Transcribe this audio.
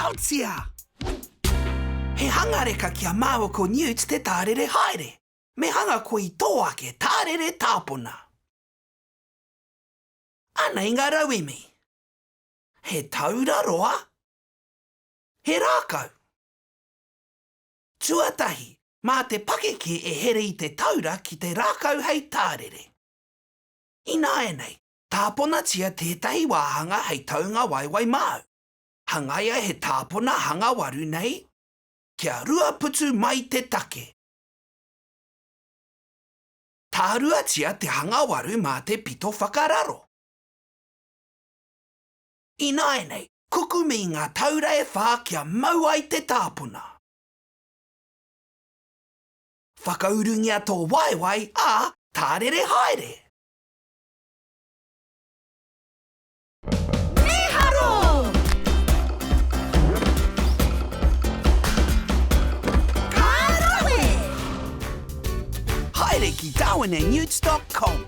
Aotea! He hangareka ki a māua ko Newt te tārere haere. Me hanga koe i tō ake tārere tāpona. Anei ngā rauemi. He taura roa. He rākau. Tuatahi, mā te pakeke e here i te taura ki te rākau hei tārere. Ināianei, tāponatia tētahi wāhanga hei taunga waewae māu. Hangaia he tāpona hangawaru nei, kia ruaputu mai te take. Tāruatia te hangawaru mā te pito whakararo. Ināianei, kukume i ngā taura e whā kia mau ai te tāpona. Whakaurungia tō waewae, ā, tārere haere! Mīharo! Ka rawe! Haere ki darwinandnewts dot com.